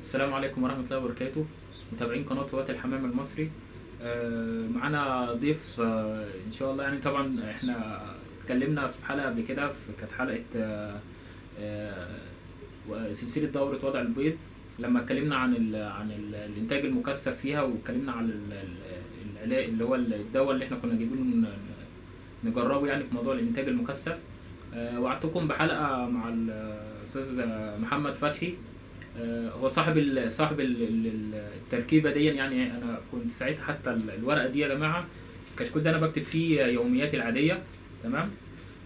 السلام عليكم ورحمة الله وبركاته. متابعين قناة هواة الحمام المصري، معانا ضيف، إن شاء الله. يعني طبعا احنا اتكلمنا في حلقة قبل كده، كانت حلقة سلسلة دورة وضع البيض، لما اتكلمنا عن الإنتاج المكثف فيها، واتكلمنا عن العلاج اللي هو الدواء اللي احنا كنا جايبينه نجربه يعني في موضوع الإنتاج المكثف. وعدتكم بحلقة مع الأستاذ محمد فتحي، هو صاحب التركيبة دي. يعني انا كنت ساعتها حتى الورقة دي يا جماعة، الكشكول ده انا بكتب فيه يومياتي العادية، تمام.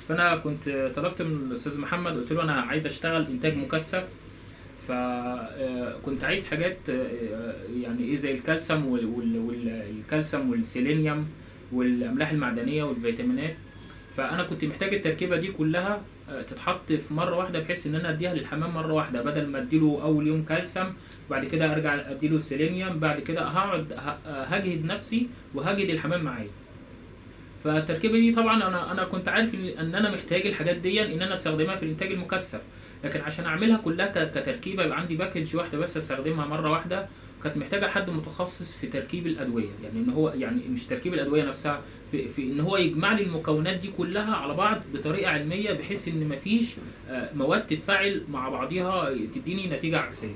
فانا كنت طلبت من الاستاذ محمد، قلت له انا عايز اشتغل انتاج مكثف، فكنت عايز حاجات يعني ايه زي الكالسيوم والكالسيوم والسيلينيوم والاملاح المعدنية والفيتامينات. فانا كنت محتاج التركيبة دي كلها تتحط في مرة واحدة، بحيث ان انا اديها للحمام مرة واحدة، بدل ما اديله اول يوم كالسيوم بعد كده ارجع اديله السيلينيوم، بعد كده هقعد هجهد نفسي وهجهد الحمام معايا. فالتركيبه دي طبعا انا كنت عارف ان انا محتاج الحاجات دي ان انا استخدمها في الانتاج المكثف، لكن عشان اعملها كلها كتركيبه يبقى عندي package واحدة بس استخدمها مرة واحدة، كانت محتاجه حد متخصص في تركيب الادوية. يعني ان هو يعني مش تركيب الادوية نفسها، في ان هو يجمع لي المكونات دي كلها على بعض بطريقة علمية، بحيث ان مفيش مواد تتفاعل مع بعضيها تديني نتيجة عكسية.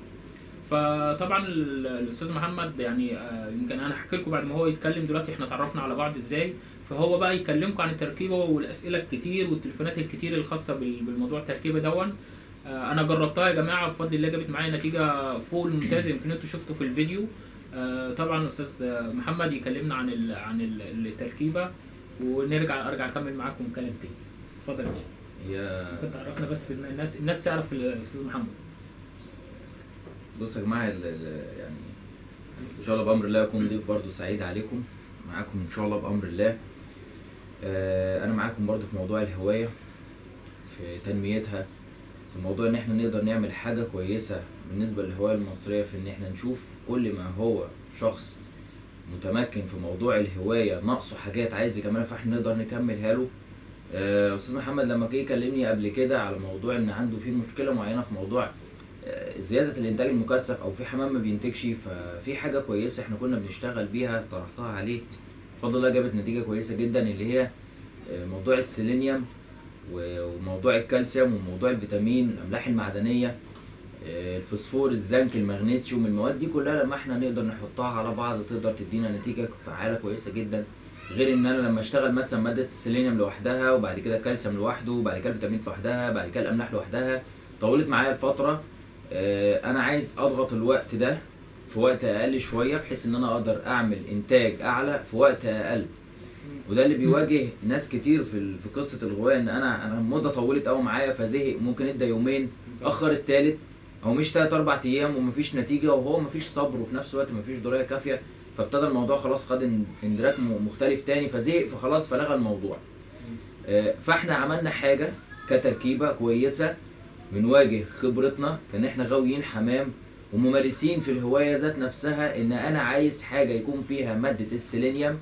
فطبعا الاستاذ محمد يعني يمكن انا هحكي لكم بعد ما هو يتكلم دلوقتي احنا اتعرفنا على بعض ازاي، فهو بقى يكلمكم عن التركيبة والاسئلة الكتير والتليفونات الكتير الخاصة بالموضوع التركيبة دون. انا جربتها يا جماعة بفضل الله، جابت معايا نتيجة فوق الممتاز، يمكن انتوا شفتوا في الفيديو. طبعا الاستاذ محمد يكلمنا عن التركيبة، ونرجع ارجع اكمل معاكم كلام تاني. اتفضل يا باشا. كنت عرفنا بس الناس تعرف الاستاذ محمد. بصوا يا جماعة، يعني ان شاء الله بامر الله اكون ضيف برضو سعيد عليكم، معاكم ان شاء الله بامر الله. انا معاكم برضو في موضوع الهواية، في تنميتها، في موضوع ان احنا نقدر نعمل حاجة كويسة بالنسبة للهواية المصرية، في ان احنا نشوف كل ما هو شخص متمكن في موضوع الهواية ناقصه حاجات عايز يكملها، فاحنا نقدر نكملها له. استاذ محمد لما جه يكلمني قبل كده على موضوع ان عنده فيه مشكلة معينة في موضوع زيادة الانتاج المكثف، او في حمام ما بينتجش، ففي حاجة كويسة احنا كنا بنشتغل بيها طرحتها عليه، بفضل الله جابت نتيجة كويسة جدا، اللي هي موضوع السيلينيوم وموضوع الكالسيوم وموضوع الفيتامين، الاملاح المعدنية، الفوسفور، الزنك، المغنيسيوم. المواد دي كلها لما احنا نقدر نحطها على بعض تقدر تدينا نتيجة فعاله كويسة جدا، غير ان انا لما اشتغل مثلا مادة السيلينيوم لوحدها، وبعد كده الكالسيوم لوحده، وبعد كده الفيتامين لوحدها، بعد كده الاملاح لوحدها. طولت معايا الفترة، انا عايز اضغط الوقت ده في وقت اقل شوية، بحيث ان انا اقدر اعمل انتاج اعلى في وقت اقل. وده اللي بيواجه ناس كتير في قصة الغواية، ان انا المدة طولت قوي معايا فزهق، ممكن ادى يومين، اخر التالت او مش 3 4 ايام ومفيش نتيجة، وهو مفيش صبر، وفي نفس الوقت مفيش دراية كافيه، فابتدى الموضوع خلاص خد اندراك مختلف تاني، فزهق، فخلاص فلغى الموضوع. فاحنا عملنا حاجة كتركيبه كويسة بنواجه خبرتنا، كان احنا غاويين حمام وممارسين في الهواية ذات نفسها، ان انا عايز حاجة يكون فيها مادة السيلينيوم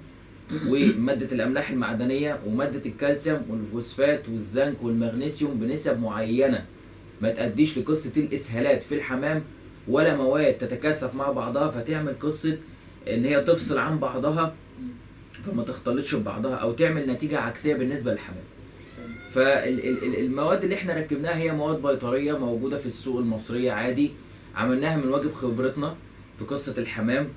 ومادة الأملاح المعدنية ومادة الكالسيوم والفوسفات والزنك والمغنيسيوم بنسب معينة، ما تأديش لقصة الإسهالات في الحمام، ولا مواد تتكاثف مع بعضها فتعمل قصة إن هي تفصل عن بعضها فما تختلطش ببعضها، أو تعمل نتيجة عكسية بالنسبة للحمام. فالمواد اللي احنا ركبناها هي مواد بيطرية موجودة في السوق المصرية عادي، عملناها من واجب خبرتنا في قصة الحمام،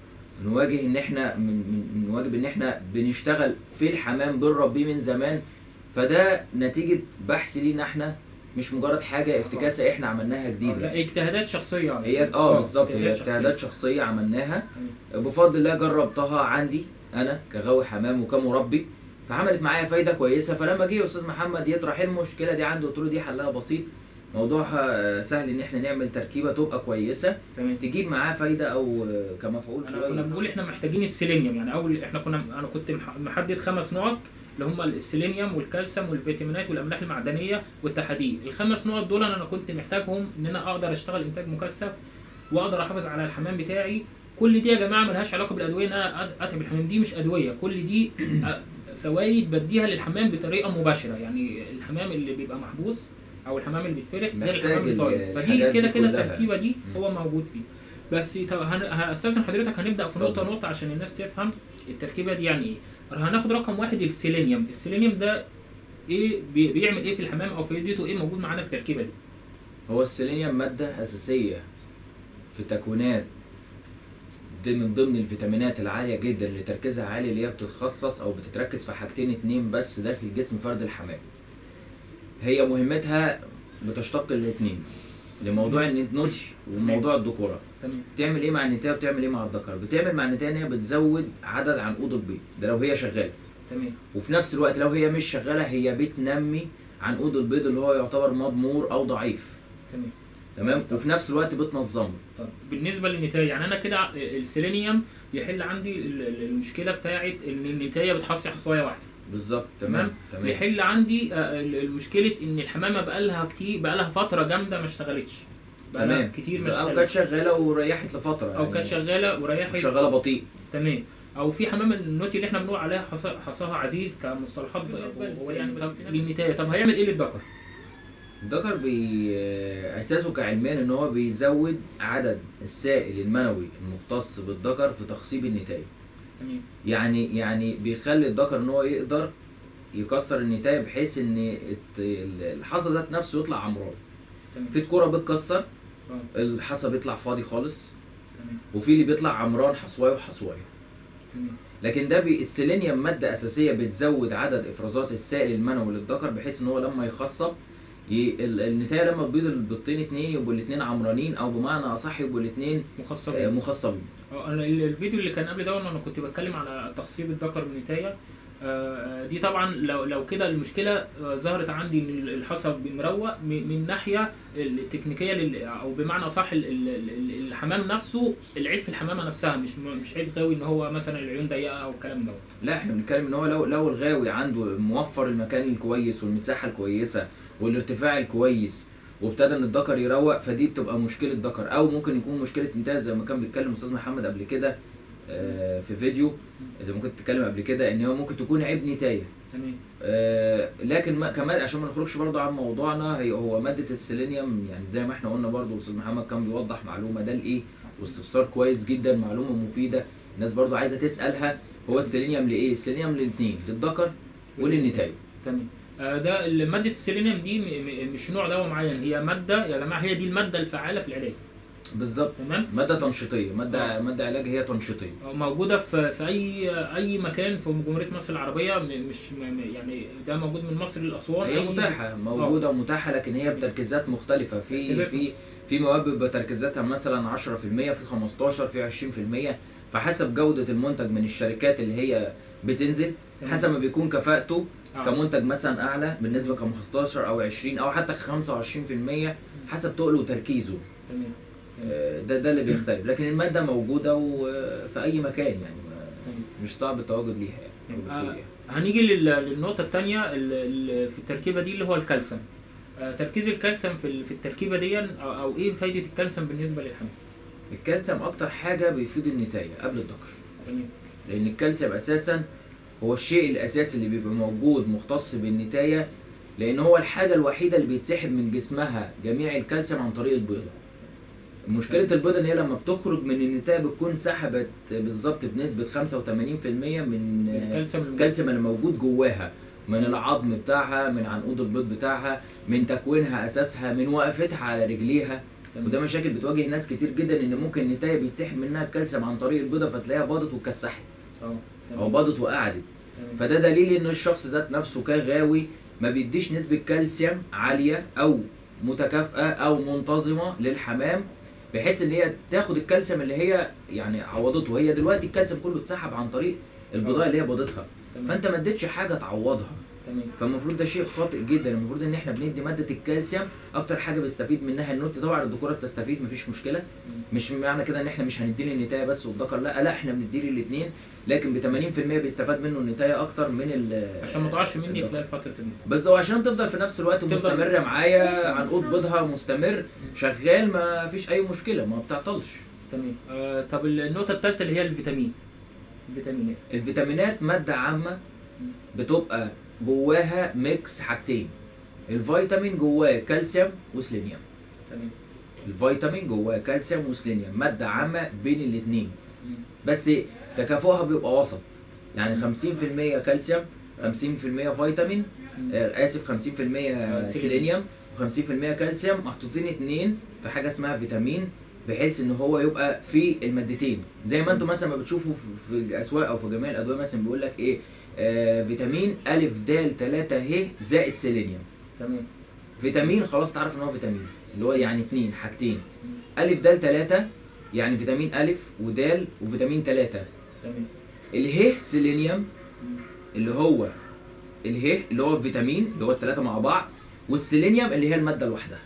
نواجه ان احنا من واجب ان احنا بنشتغل في الحمام بنربيه من زمان، فده نتيجة بحث لينا احنا، مش مجرد حاجة افتكاسه احنا عملناها جديدة. لا، اجتهادات شخصية هي بالظبط، هي اجتهادات شخصية عملناها بفضل الله، جربتها عندي انا كغاوي حمام وكمربي، فعملت معايا فايده كويسة. فلما جه استاذ محمد يطرح المشكلة دي عنده، قلت له دي حلها بسيط، موضوعها سهل، ان احنا نعمل تركيبه تبقى كويسة تجيب معاه فايده او كمفعول كويس. كنا بنقول احنا محتاجين السيلينيوم، يعني اول احنا كنا انا كنت محدد 5 نقط اللي هم السيلينيوم والكالسيوم والفيتامينات والاملاح المعدنية والتحاديل. ال5 نقط دول انا كنت محتاجهم ان انا اقدر اشتغل انتاج مكثف واقدر احافظ على الحمام بتاعي. كل دي يا جماعة ملهاش علاقة بالادوية، ان انا اتعب الحمام، دي مش ادوية، كل دي فوائد بديها للحمام بطريقة مباشرة. يعني الحمام اللي بيبقى محبوس او الحمام اللي بيتفرخ غير الحمام الطاير، فدي كده كده التركيبة دي هو موجود فيه. بس طب هستأذن حضرتك هنبدأ في نقطة نقطة عشان الناس تفهم التركيبة دي يعني ايه. هناخد رقم 1 السيلينيوم. السيلينيوم ده ايه بيعمل ايه في الحمام او فائدته ايه موجود معانا في التركيبة دي؟ هو السيلينيوم مادة أساسية في تكوينات دي، من ضمن الفيتامينات العالية جدا اللي تركيزها عالي، اللي هي بتتخصص أو بتتركز في حاجتين 2 بس داخل جسم فرد الحمام. هي مهمتها بتشتق الاتنين، لموضوع النوتش وموضوع الذكورة. تمام. بتعمل ايه مع النتايه وبتعمل ايه مع الذكر؟ بتعمل مع النتايه ان هي بتزود عدد عنقود البيض ده لو هي شغالة. تمام. وفي نفس الوقت لو هي مش شغالة هي بتنمي عنقود البيض اللي هو يعتبر مضمور او ضعيف. تمام. تمام. وفي نفس الوقت بتنظمه. طب بالنسبة للنتايه، يعني انا كده السيلينيوم يحل عندي المشكلة بتاعه ان النتايه بتحصي حصايه واحدة. بالظبط. تمام. تمام. يحل عندي المشكلة ان الحمامة بقالها كتير، بقالها فترة جامدة ما اشتغلتش. تمام. كتير ما اشتغلتش، او كانت شغالة وريحت لفترة، او كانت شغالة وريحت، شغالة بطيء. تمام. او في حمام النوتي اللي احنا بنقول عليها حصاها عزيز كمصطلحات هو يعني. طب للنتايه، طب هيعمل ايه للذكر؟ الذكر اساسه كعلميا ان هو بيزود عدد السائل المنوي المختص بالذكر في تخصيب النتايه. تمام. يعني بيخلي الذكر ان هو يقدر يكسر النتايه بحيث ان الحصى ذات نفسه يطلع عمران. في الكرة بتكسر، الحصى بيطلع فاضي خالص. تمام. وفي اللي بيطلع عمران حصوايه وحصوايه. تمام. لكن ده السيلينيوم مادة اساسية بتزود عدد افرازات السائل المنوي للذكر، بحيث ان هو لما يخصب النتايه لما تبيض البيضتين 2 يبقوا الاثنين عمرانين، او بمعنى اصح يبقوا الاثنين مخصبين. مخصبين. انا الفيديو اللي كان قبل ده انا كنت بتكلم على تخصيب الذكر بالنتايه. دي طبعا لو كده المشكلة ظهرت عندي ان الحصى مروق من ناحية التكنيكيه، او بمعنى صح الحمام نفسه، العيب في الحمامة نفسها، مش عيب غاوي ان هو مثلا العيون ضيقه او الكلام دوت. لا، احنا بنتكلم ان هو لو الغاوي عنده موفر المكان الكويس والمساحة الكويسة والارتفاع الكويس، وابتدى ان الذكر يروق، فدي بتبقى مشكلة ذكر، او ممكن يكون مشكلة نتايه زي ما كان بيتكلم استاذ محمد قبل كده في فيديو، زي ما كنت بتتكلم قبل كده ان هو ممكن تكون عيب نتايه. تمام. لكن ما كمان عشان ما نخرجش برضه عن موضوعنا، هو مادة السيلينيوم يعني زي ما احنا قلنا برضه استاذ محمد كان بيوضح معلومة ده لايه، واستفسار كويس جدا، معلومة مفيدة الناس برضه عايزه تسالها. هو السيلينيوم لايه؟ السيلينيوم للاثنين، للذكر وللنتايه. تمام. ده مادة السيلينيوم دي مش نوع دواء معين، هي مادة يا جماعة، هي دي المادة الفعالة في العلاج. بالظبط. تمام. مادة تنشيطيه، مادة علاج هي تنشيطيه، موجودة في اي مكان في جمهورية مصر العربية، مش يعني ده موجود من مصر لاسوان، هي متاحة، موجودة ومتاحه، لكن هي بتركيزات مختلفة. في في في مواد بيبقى تركيزاتها مثلا 10%، في 15، في 20%، فحسب جوده المنتج من الشركات اللي هي بتنزل. تمام. حسب ما بيكون كفاءته كمنتج مثلا اعلى بالنسبة ك 15 او 20 او حتى 25% حسب تقله وتركيزه. تمام. ده اللي بيختلف، لكن المادة موجودة وفي اي مكان يعني، مش صعب التواجد ليها يعني. هنيجي للنقطة الثانية في التركيبة دي اللي هو الكالسيوم. تركيز الكالسيوم في التركيبة دي، او ايه فايده الكالسيوم بالنسبة للحمام؟ الكالسيوم اكتر حاجة بيفيد النتايه قبل الذكر. تمام. لان الكالسيوم اساسا هو الشيء الاساسي اللي بيبقى موجود مختص بالنتايه، لان هو الحاجة الوحيدة اللي بيتسحب من جسمها جميع الكالسيوم عن طريق البيضة. مشكلة البيضة ان هي لما بتخرج من النتايه بتكون سحبت بالظبط بنسبة 85% من الكالسيوم اللي موجود جواها، من العظم بتاعها، من عنقود البيض بتاعها، من تكوينها اساسها، من وقفتها على رجليها. وده مشاكل بتواجه ناس كتير جدا، ان ممكن النتايه بيتسحب منها الكالسيوم عن طريق البيضة فتلاقيها باضت واتكسحت، او باضت وقعدت. فده دليل ان الشخص ذات نفسه كغاوي ما بيديش نسبه كالسيوم عالية او متكافئة او منتظمة للحمام، بحيث ان هي تاخد الكالسيوم اللي هي يعني عوضته. هي دلوقتي الكالسيوم كله اتسحب عن طريق البضاعة اللي هي بضتها، فانت ما اديتش حاجة تعوضها. تمام. فالمفروض ده شيء خاطئ جدا. المفروض ان احنا بندي مادة الكالسيوم اكتر حاجة بيستفيد منها النوت. طبعا الذكورة بتستفيد مفيش مشكلة، مش معنى كده ان احنا مش هندي للنتايه بس والذكر، لا لا احنا بندي للاثنين، لكن ب 80% بيستفاد منه النتايه اكتر من عشان ما تقعش مني خلال فترة النتايه بس، وعشان تفضل في نفس الوقت مستمرة معايا عنقود بيضها مستمر شغال، ما فيش اي مشكلة، ما بتعطلش. تمام. طب النقطة الثالثة اللي هي الفيتامين. الفيتامينات مادة عامة بتبقى جواها mix حاجتين، الفيتامين جواه كالسيوم وسيلينيوم. تمام. الفيتامين جواه كالسيوم وسيلينيوم، مادة عامة بين الاثنين، بس تكافؤها بيبقى وسط، يعني 50% كالسيوم 50% فيتامين، اسف 50% سيلينيوم و50% كالسيوم، محطوطين اتنين في حاجة اسمها فيتامين، بحيث ان هو يبقى في المادتين. زي ما انتم مثلا ما بتشوفوا في الاسواق او في جميع الادوية مثلا بيقول لك ايه، فيتامين الف د 3 ه زائد سيلينيوم. تمام. فيتامين خلاص تعرف ان هو فيتامين اللي هو يعني اتنين حاجتين، الف د 3 يعني فيتامين الف ودال وفيتامين 3. تمام. اله سيلينيوم اللي هو اله اللي هو الفيتامين اللي هو الثلاثة مع بعض، والسيلينيوم اللي هي المادة لوحدها.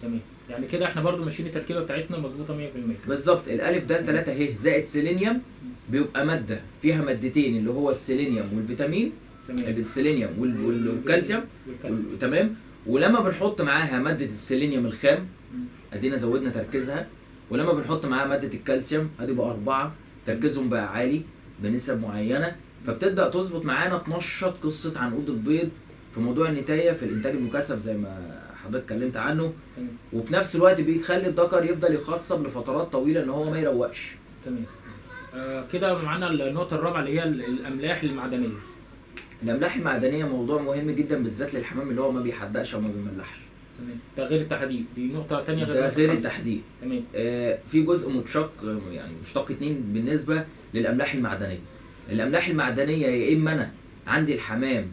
تمام. يعني كده احنا برضو ماشيين التركيبة بتاعتنا مظبوطة 100%. بالظبط. الالف د 3 ه زائد سيلينيوم بيبقى مادة فيها مادتين اللي هو السيلينيوم والفيتامين. تمام. السيلينيوم والكالسيوم. تمام. ولما بنحط معاها مادة السيلينيوم الخام ادينا زودنا تركيزها، ولما بنحط معاها مادة الكالسيوم ادي بقى 4، تركيزهم بقى عالي بنسب معينة، فبتبدا تظبط معانا، تنشط قصة عنقود البيض في موضوع النتايه في الانتاج المكثف زي ما حضرتك اتكلمت عنه. تمام. وفي نفس الوقت بيخلي الذكر يفضل يخصب لفترات طويلة ان هو ما يروقش. تمام. كده معانا النقطة الرابعة اللي هي الاملاح المعدنية. الاملاح المعدنية موضوع مهم جدا بالذات للحمام اللي هو ما بيحدقش او ما بيملحش. تمام. ده غير التحديد، دي نقطة ثانية غير ده غير التحديد. تمام. في جزء متشق، يعني مشتق اتنين بالنسبة للاملاح المعدنية. الاملاح المعدنية يا اما انا عندي الحمام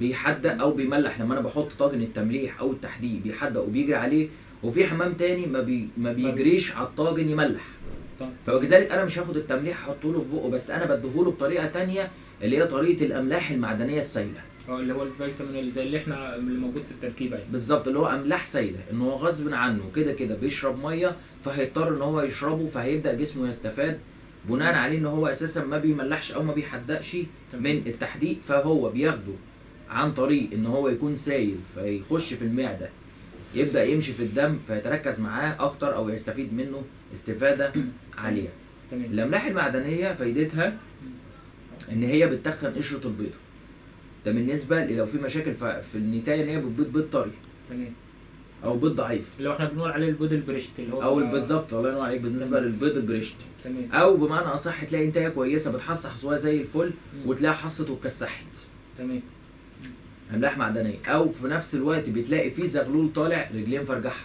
بيحدق او بيملح لما انا بحط طاجن التمليح او التحديق بيحدق وبيجري عليه، وفي حمام تاني ما بيجريش على الطاجن يملح. فوكذلك انا مش هاخد التمليح احطه له في بقه، بس انا بديهوله بطريقة تانية اللي هي طريقه الاملاح المعدنية السائلة. اللي هو الفيتامين اللي زي اللي احنا اللي موجود في التركيبة يعني. بالظبط، اللي هو املاح سائله، ان هو غصب عنه كده كده بيشرب مية، فهيضطر ان هو يشربه، فهيبدا جسمه يستفاد بناء عليه ان هو اساسا ما بيملحش او ما بيحدقش من التحديق، فهو بياخده عن طريق ان هو يكون سايل فيخش في المعدة، يبدا يمشي في الدم فيتركز معاه اكتر او يستفيد منه استفاده عالية. تمام. الاملاح المعدنية فايدتها ان هي بتتخن قشرة البيضة. ده بالنسبة لو في مشاكل في النتايه ان هي بتبيض بيض طري. تمام. او بيض ضعيف اللي هو احنا بنقول عليه البيض البريشت اللي هو او بالظبط، الله ينور عليك. بالنسبة للبيض البريشت. تمام. او بمعنى اصح تلاقي نتايه كويسة بتحص حصوها زي الفل وتلاقيها حصت واتكسحت. تمام. املاح معدنية. او في نفس الوقت بتلاقي في زغلول طالع رجلين فرجحه.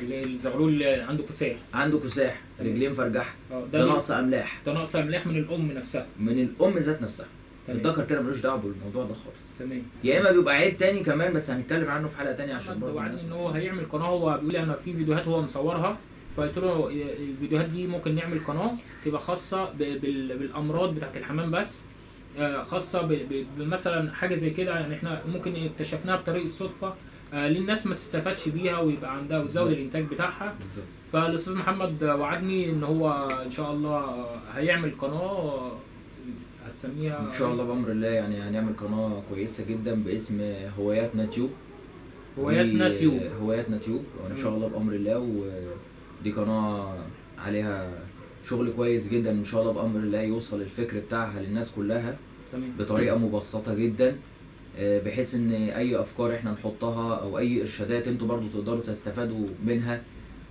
الزغلول عنده كساح. عنده كساح، رجلين فرجحه. ده نقص املاح. ده نقص املاح من الام نفسها. من الام ذات نفسها. الذكر كده ملوش دعوه بالموضوع ده خالص. تمام. يا اما بيبقى عيب تاني كمان بس هنتكلم عنه في حلقة تانية عشان برضه وعدني ان هو هيعمل قناة، هو بيقول انا في فيديوهات هو مصورها، فقلت له الفيديوهات دي ممكن نعمل قناة تبقى خاصة بالامراض بتاعت الحمام بس، خاصة بمثلا حاجة زي كده، يعني احنا ممكن اكتشفناها بطريق الصدفة للناس ما تستفادش بيها ويبقى عندها وتزود الانتاج بتاعها. بالظبط. فالاستاذ محمد وعدني ان هو ان شاء الله هيعمل قناة هتسميها ان شاء الله بامر الله، يعني هنعمل قناة كويسة جدا باسم هواياتنا تيوب. هواياتنا تيوب. هواياتنا تيوب وان شاء الله بامر الله، ودي قناة عليها شغل كويس جدا ان شاء الله بامر الله، يوصل الفكر بتاعها للناس كلها. تمام. بطريقة مبسطة جدا، بحيث ان اي افكار احنا نحطها او اي ارشادات انتوا برضو تقدروا تستفادوا منها،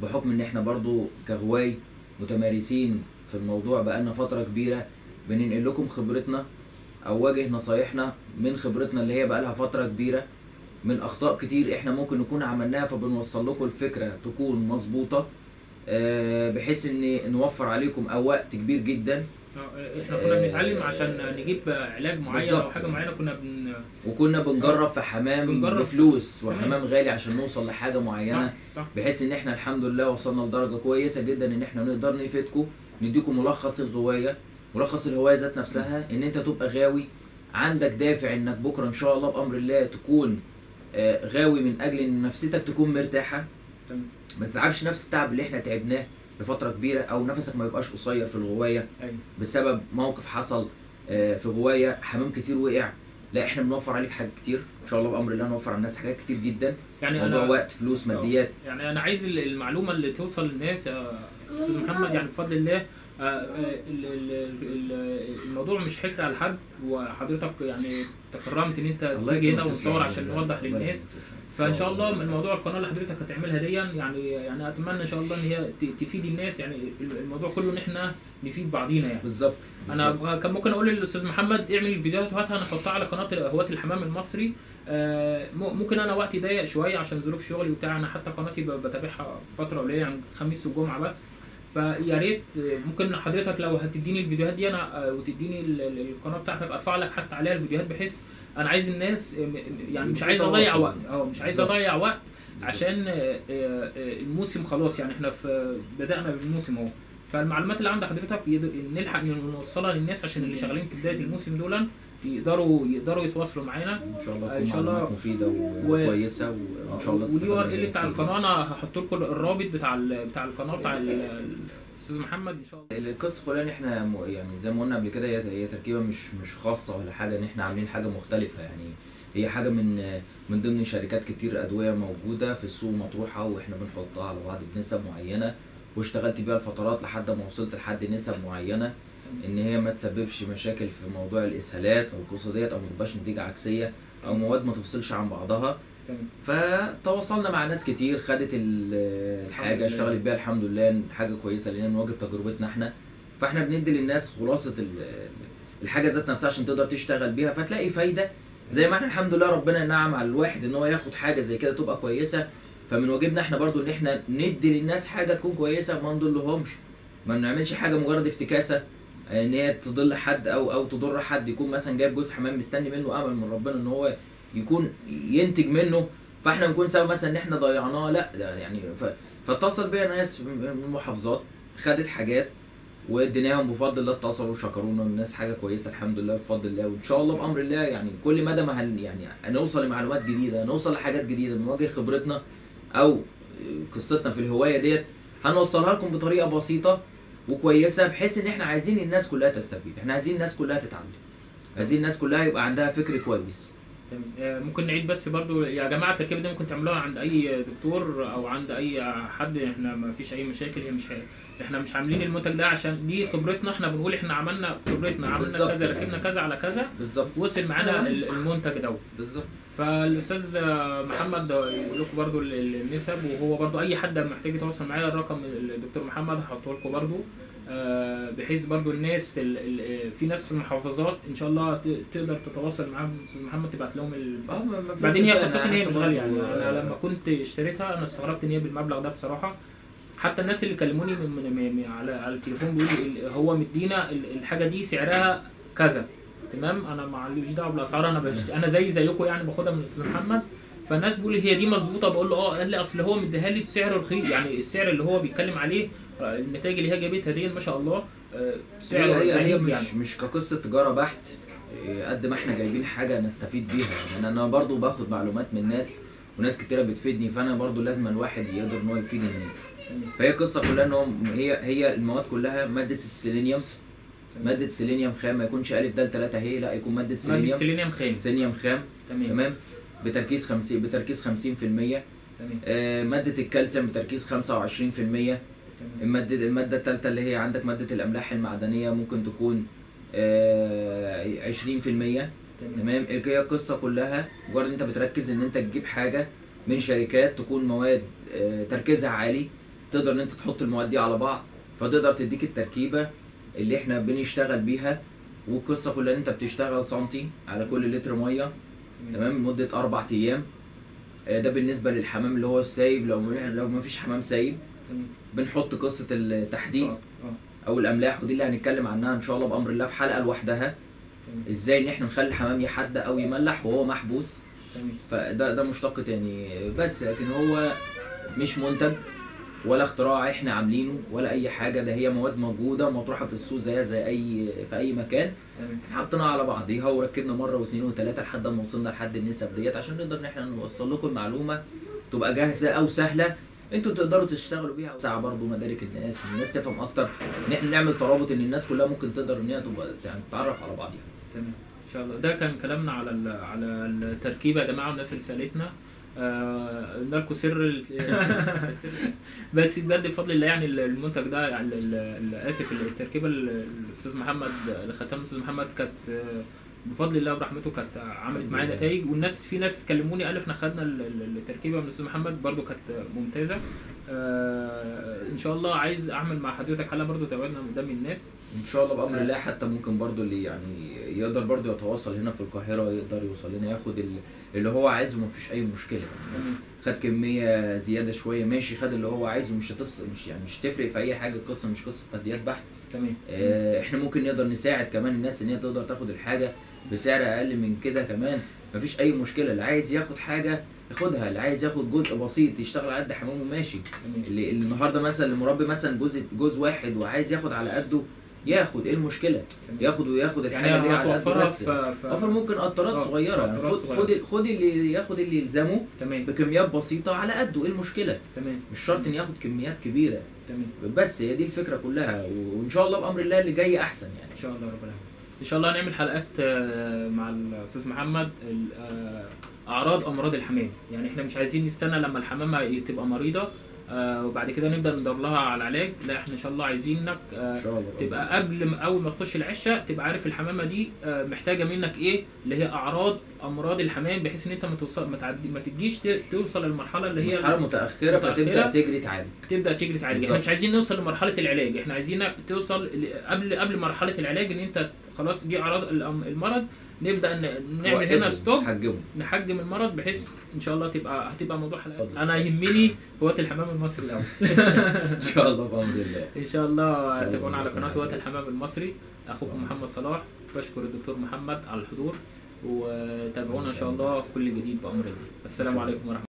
بحكم ان احنا برضو كغواي متمارسين في الموضوع بقالنا فترة كبيرة، بننقل لكم خبرتنا او وجه نصايحنا من خبرتنا اللي هي بقالها فترة كبيرة، من اخطاء كتير احنا ممكن نكون عملناها، فبنوصل لكم الفكرة تكون مظبوطة، بحيث ان نوفر عليكم او وقت كبير جدا. احنا كنا بنتعلم عشان نجيب علاج معين او حاجة معينة، كنا وكنا بنجرب في حمام بفلوس وحمام غالي عشان نوصل لحاجة معينة. صح. صح. بحيث ان احنا الحمد لله وصلنا لدرجة كويسة جدا ان احنا نقدر نفيدكم، نديكم ملخص الغواية، ملخص الهواية ذات نفسها، ان انت تبقى غاوي عندك دافع انك بكره ان شاء الله بامر الله تكون غاوي من اجل ان نفسيتك تكون مرتاحة، ما تتعبش نفس التعب اللي احنا تعبناه لفترة كبيرة، او نفسك ما يبقاش قصير في الغواية. أيوة. بسبب موقف حصل في غواية حمام كتير وقع. لا، احنا بنوفر عليك حاجات كتير ان شاء الله بامر الله، نوفر على الناس حاجات كتير جدا، يعني موضوع وقت، فلوس، ماديات. يعني انا عايز المعلومة اللي توصل للناس يا استاذ محمد يعني بفضل الله الموضوع مش حكر على حد، وحضرتك يعني تكرمت ان انت تيجي هنا وتصور عشان نوضح للناس. فان شاء الله الموضوع القناة اللي حضرتك هتعملها دي يعني اتمنى ان شاء الله ان هي تفيد الناس. يعني الموضوع كله ان احنا نفيد بعضينا يعني. بالظبط. انا كان ممكن اقول للاستاذ محمد اعمل الفيديوهات وهاتها نحطها على قناة هواة الحمام المصري. ممكن انا وقتي ضيق شوية عشان ظروف شغلي وبتاع، انا حتى قناتي بتابعها فترة قليله يعني خميس والجمعة بس. فيا ريت ممكن حضرتك لو هتديني الفيديوهات دي انا وتديني القناة بتاعتك ارفع لك حتى عليها الفيديوهات، بحيث انا عايز الناس يعني مش عايز اضيع وقت، مش عايز اضيع وقت عشان الموسم خلاص يعني احنا في بدأنا بالموسم اهو. فالمعلومات اللي عند حضرتك نلحق نوصلها للناس عشان اللي شغالين في بداية الموسم دول يقدروا يتواصلوا معانا ان شاء الله. تكون معلومات مفيدة وكويسة وان شاء الله وال URL بتاع القناة انا هحط لكم الرابط بتاع القناة بتاع الاستاذ محمد ان شاء الله. القصة كلها ان احنا يعني زي ما قلنا قبل كده هي تركيبه مش خاصة ولا حاجة، ان احنا عاملين حاجة مختلفة يعني. هي حاجة من ضمن شركات كتير ادوية موجودة في السوق مطروحة، واحنا بنحطها على بعض بنسب معينة، واشتغلت بيها الفترات لحد ما وصلت لحد نسب معينة ان هي ما تسببش مشاكل في موضوع الاسهالات او القصة ديت، او ما تبقاش نتيجة عكسية، او مواد ما تفصلش عن بعضها. فتواصلنا مع ناس كتير خدت الحاجة اشتغلت بيها الحمد لله، حاجة كويسة لان نواجه تجربتنا احنا. فاحنا بندي للناس خلاصه الحاجة ذات نفسها عشان تقدر تشتغل بيها فتلاقي فايده. زي ما احنا الحمد لله ربنا نعم على الواحد ان هو ياخد حاجة زي كده تبقى كويسة، فمن واجبنا احنا برضو ان احنا ندي للناس حاجة تكون كويسة، ما نضلهمش، ما نعملش حاجة مجرد افتكاسه ان هي تضل حد او تضر حد. يكون مثلا جايب جوز حمام مستني منه امل من ربنا ان هو يكون ينتج منه، فاحنا نكون سبب مثلا ان احنا ضيعناه، لا يعني. فاتصل بيا ناس من المحافظات خدت حاجات واديناهم بفضل الله، اتصلوا وشكرونا الناس، حاجة كويسة الحمد لله بفضل الله. وان شاء الله بامر الله يعني كل مدى ما يعني هنوصل لمعلومات جديدة، نوصل لحاجات جديدة، نواجه خبرتنا او قصتنا في الهواية ديت، هنوصلها لكم بطريقة بسيطة وكويسة، بحيث ان احنا عايزين الناس كلها تستفيد، احنا عايزين الناس كلها تتعلم، عايزين الناس كلها يبقى عندها فكر كويس. تمام. ممكن نعيد بس برضو يا جماعة التركيبة دي ممكن تعملوها عند اي دكتور او عند اي حد، احنا ما فيش اي مشاكل. هي مش احنا مش عاملين المنتج ده عشان دي خبرتنا، احنا بنقول احنا عملنا خبرتنا، عملنا كذا، ركبنا كذا على كذا بالظبط، وصل معانا المنتج ده بالظبط. فالاستاذ محمد يقول لكم برضو النسب، وهو برضو اي حد محتاج يتواصل معايا الرقم الدكتور محمد هحطه لكم برضو، بحيث برضو الناس في ناس في المحافظات ان شاء الله تقدر تتواصل معاهم استاذ محمد تبعت لهم بعدين هي خاصة ان هي مش غالية يعني. انا لما كنت اشتريتها انا استغربت ان هي بالمبلغ ده بصراحة. حتى الناس اللي كلموني من على التليفون بيقولوا هو مدينا الحاجة دي سعرها كذا، تمام، انا ماليش دعوه بالاسعار، انا انا زي زيكم يعني باخدها من الاستاذ محمد. فالناس بيقولوا هي دي مظبوطة، بقول له اه، قال لي اصل هو مديها لي بسعر رخيص، يعني السعر اللي هو بيتكلم عليه النتائج اللي هي جابتها دي ما شاء الله سعر هي مش يعني مش كقصة تجارة بحت قد ما احنا جايبين حاجة نستفيد بيها يعني. انا برضو باخد معلومات من ناس وناس كتيرة بتفيدني، فانا برضو لازم الواحد يقدر ان هو يفيد الناس. فهي القصة كلها ان هو هي المواد كلها مادة السيلينيوم، مادة سيلينيوم خام، ما يكونش الف د 3 هي، لا يكون مادة سيلينيوم، مادة سيلينيوم خام، سيلينيوم خام تمام، بتركيز 50 بتركيز 50%. تمام. مادة الكالسيوم بتركيز 25%. تمام. المادة الثالثة اللي هي عندك مادة الاملاح المعدنية ممكن تكون 20%. تمام. هي القصة كلها مجرد انت بتركز ان انت تجيب حاجة من شركات تكون مواد تركيزها عالي، تقدر ان انت تحط المواد دي على بعض فتقدر تديك التركيبة اللي احنا بنشتغل بيها. والقصه كلها ان انت بتشتغل سنتي على كل لتر مية، تمام، لمدة 4 ايام. ده بالنسبة للحمام اللي هو السايب. لو ما فيش حمام سايب بنحط قصة التحديد او الاملاح، ودي اللي هنتكلم عنها ان شاء الله بامر الله في حلقة لوحدها، ازاي ان احنا نخلي الحمام يحدق او يملح وهو محبوس. فده مشتق تاني بس، لكن هو مش منتج ولا اختراع احنا عاملينه ولا اي حاجة، ده هي مواد موجودة ومطروحه في السوق زيها زي اي في اي مكان. حطيناها على بعضيها وركبنا مرة واثنين وثلاثة لحد ما وصلنا لحد النسب ديت، عشان نقدر ان احنا نوصل لكم المعلومة تبقى جاهزة او سهلة انتوا تقدروا تشتغلوا بيها. ساعة برضو مدارك الناس تفهم اكتر، ان احنا نعمل ترابط ان الناس كلها ممكن تقدر ان هي تبقى يعني تتعرف على بعضيها. تمام ان شاء الله. ده كان كلامنا على التركيبة يا جماعة، والناس اللي سالتنا. قلنا لكم سر بس بجد بفضل الله يعني المنتج ده يعني اسف التركيبة الاستاذ محمد اللي ختمها الاستاذ محمد كانت بفضل الله وبرحمته كانت عملت معايا نتائج، والناس في ناس كلموني قالوا احنا خدنا التركيبة من الاستاذ محمد برده كانت ممتازة. ان شاء الله عايز اعمل مع حضرتك حلقة برده توعدنا قدام الناس ان شاء الله بامر الله. حتى ممكن برده اللي يعني يقدر برده يتواصل هنا في القاهرة، يقدر يوصل لنا ياخد اللي هو عايزه، مفيش اي مشكلة يعني. خد كمية زيادة شوية ماشي، خد اللي هو عايزه، مش هتفصل، مش يعني مش تفرق في اي حاجة، القصة مش قصة ماديات بحت. تمام. احنا ممكن نقدر نساعد كمان الناس ان هي تقدر تاخد الحاجة بسعر اقل من كده كمان، مفيش اي مشكلة. اللي عايز ياخد حاجة ياخدها، اللي عايز ياخد جزء بسيط يشتغل على قد حمامه ماشي. اللي النهارده مثلا المربي مثلا جزء واحد وعايز ياخد على قده ياخد، ايه المشكلة؟ ياخد وياخد الحاجة يعني اللي على قده بس. اوفر ممكن قطرات صغيرة يعني، خد اللي ياخد اللي يلزمه. تمام. بكميات بسيطة على قده، ايه المشكلة؟ تمام. مش شرط ان ياخد كميات كبيرة. تمام. بس هي دي الفكرة كلها، وان شاء الله بامر الله اللي جاي احسن يعني ان شاء الله رب العالمين. ان شاء الله هنعمل حلقات مع الاستاذ محمد اعراض امراض الحمام، يعني احنا مش عايزين نستنى لما الحمامة تبقى مريضه وبعد كده نبدا ندور لها على العلاج، لا احنا ان شاء الله عايزينك تبقى قبل اول ما تخش العشه تبقى عارف الحمامة دي محتاجه منك ايه، اللي هي اعراض امراض الحمام، بحيث ان انت ما توصل ما تجيش توصل للمرحلة اللي هي مرحلة متاخرة فتبدا تجري تعالج، تبدا تجري تعالج. احنا مش عايزين نوصل لمرحلة العلاج، احنا عايزينك توصل قبل مرحلة العلاج ان انت خلاص دي اعراض المرض، نبدا نعمل هنا stop، نحجم المرض، بحيث ان شاء الله هتبقى موضوع حلقة. انا يهمني هواة الحمام المصري الاول. ان شاء الله بامر الله. ان شاء الله تابعونا على قناة هواة الحمام المصري. اخوكم محمد صلاح، بشكر الدكتور محمد على الحضور، وتابعونا ان شاء الله كل جديد بامر الله. السلام عليكم ورحمة الله.